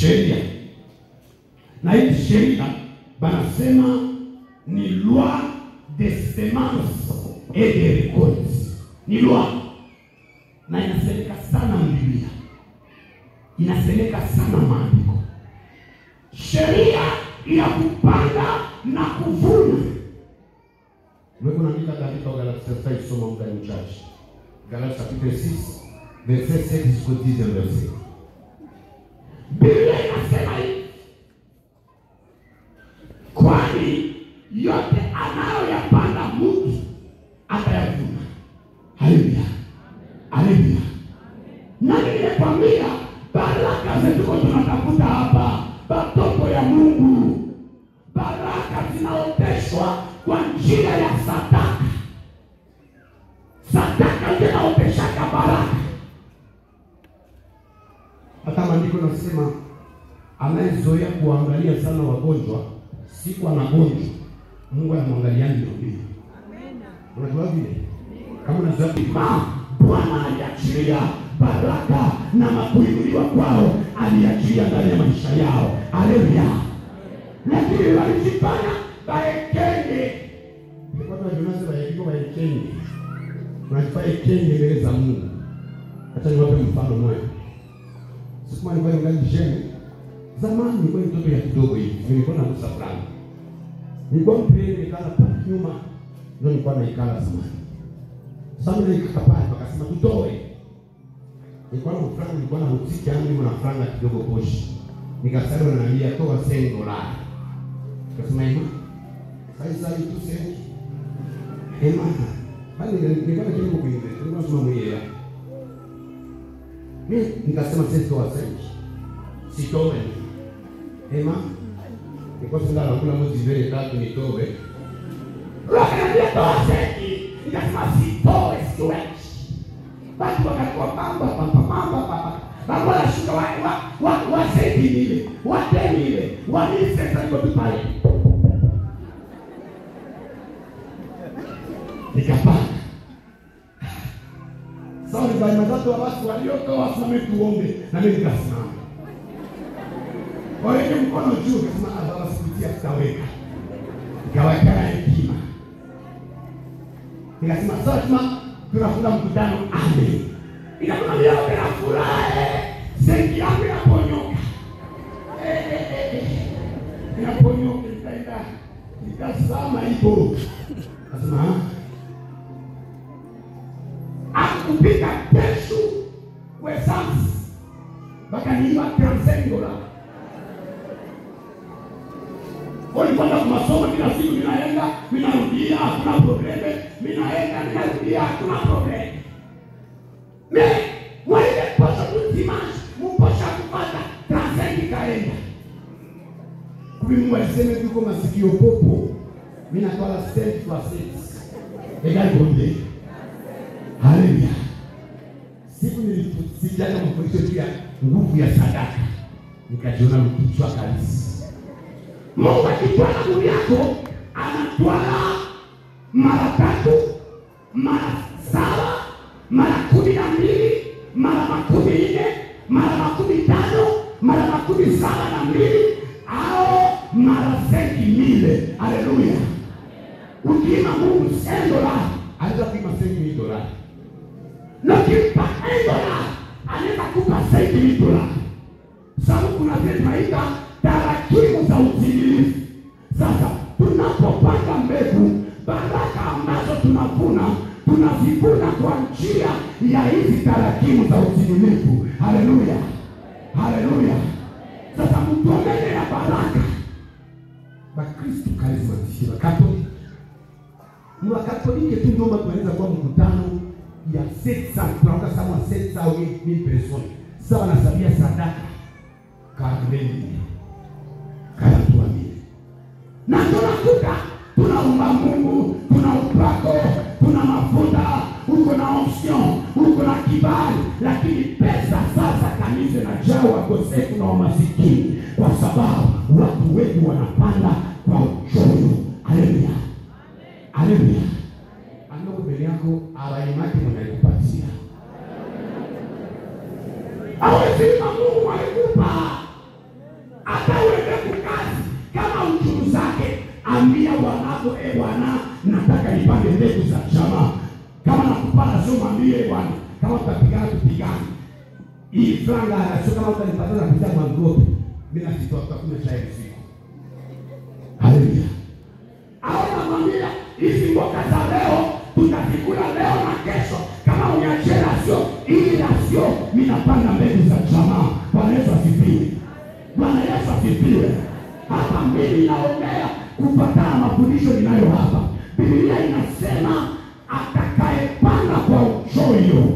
Sheria. Na hii sheria banasema ni loi de semence et de récolte. Ni loi. Na inasemeka sana Biblia. Inasemeka sana maandiko. Sheria ya kupanda na kuvuna. Mungu anaandika katika Galatia 6, muda mchache. Galatia chapitre 6 verset 7 jusqu'au 10e verset. Biblia inasema hivi: kwani yote anayoyapanda mtu atayavuna. Haleluya. Haleluya. Nani nimekwambia baraka zetu tunatafuta hapa, batoto ya Mungu. Baraka zinaoteshwa kwa njia ya sadaka. Sadaka ndio inaoteshaka baraka. Hata maandiko nasema anayezoea kuangalia sana wagonjwa, siku anagonjwa, Mungu anamwangalia ndio ndio. Unajua vile? Kama unazoea Bwana aliachilia baraka na makuinuliwa kwao, aliachilia ndani ya maisha yao. Haleluya. Lakini walijifanya baekenge. Nilikuwa tunajiona baekenge baekenge. Unajifanya ekenge mbele za Mungu. Acha niwape mfano mmoja. Siku moja nilikuwa ningali jeune. Zamani nilikuwa mtoto ya kidogo hivi. Nilikuwa nagusa fulani. Nilikuwa mpele nikala pale nyuma. Ndio nilikuwa naikala zamani. Sasa nilikuwa pale wakasema tutoe. Nilikuwa na franga, nilikuwa na boutique yangu, nilikuwa na franga kidogo poshi. Nikasema wananiambia toa $5. Nikasema ema. Sasa hivi tu senti. Ema. Bali nilikuwa na kidogo kuingia. Nilikuwa nasema mwenyewe. Mimi nikasema sasa toa senti. Sitoe. Ema. Nilikuwa sasa nakula mwezi mbili tatu nitoe. Wakaniambia toa senti. Nikasema sitoe, siwezi. Watu wakakuwa pamba pamba pamba pamba. Baba anashuka wa senti ile, wa teni ile, wa nini sasa niko tu pale. Nikapanda. Sasa ni bali matatu wa watu waliotoa wasimame tuombe na mimi nikasimama. Waweke mkono juu akasema baba sikutia tutaweka. Nikaweka na hekima. Nikasema sasa tunafunga mkutano, amen. Nikasema leo na furaha. Senki yangu inaponyoka. Inaponyoka nikaenda nikasema hivyo. Akasema akupika kesho kwa essence. Bakaniiba $35. Walikuwa masomo kila siku ninaenda, ninarudia, hakuna probleme, ninaenda, ninarudia, hakuna probleme. Me, wale posho tu dimanche, mposha kupata 35 kaenda. Kumbe Mungu alisema yuko masikio popo. Mimi natoa 7 fois 7. Égal combien? Haleluya. Siku nilisikia mafundisho ya nguvu ya sadaka, nikajiona mkichwa kabisa. Mungu akitwala nguvu yako, anatwala mara 3, mara 7, mara 12, mara 14, mara 15, mara 72 au mara 5,000. Haleluya. Ukiima Mungu $1, anaweza kuima $5,000. Na ukimpa $1, anaweza kupa $5,000. Sababu kuna vile tunaita tarakimu za utimilifu. Sasa tunapopanda mbegu, baraka ambazo tunavuna, tunazivuna kwa njia ya hizi tarakimu za utimilifu. Haleluya. Haleluya. Sasa mtu amene ya baraka. Bakristo karismatiki, Wakatoliki. Ni Wakatoliki tu ndio watu wanaweza kuwa mkutano ya 700, tunaona kama 700 au 1000 personnes. Sasa wanasabia sadaka 40,000. 42,000. Na tunakuta tunaomba Mungu, tuna upako, tuna mafuta, uko na option, uko na kibali, lakini pesa sasa kanisa inajaa wakosefu na wamasikini kwa sababu watu wetu wanapanda kwa uchoyo. Haleluya. Haleluya. Angalia mbele yako araimaki mwenye alikupatia. Hawezi Mungu alikupa. Ambia bwanako, e bwana, nataka nipande mbegu za jamaa. Kama nakupana sio, mwambie bwana, kama tutapigana tupigane. Hii franga sio kama utanipata na kutia mwangope. Mimi nasitoa, tutakunywa chai usiku. Haleluya. Au namwambia hizi mboga za leo tutazikula leo na kesho. Kama uniachie rasio, hii rasio mimi napanda mbegu za jamaa. Bwana Yesu asifiwe. Bwana Yesu asifiwe. Hapa mimi naongea kupatana mafundisho ninayo hapa. Biblia inasema atakayepanda kwa uchoyo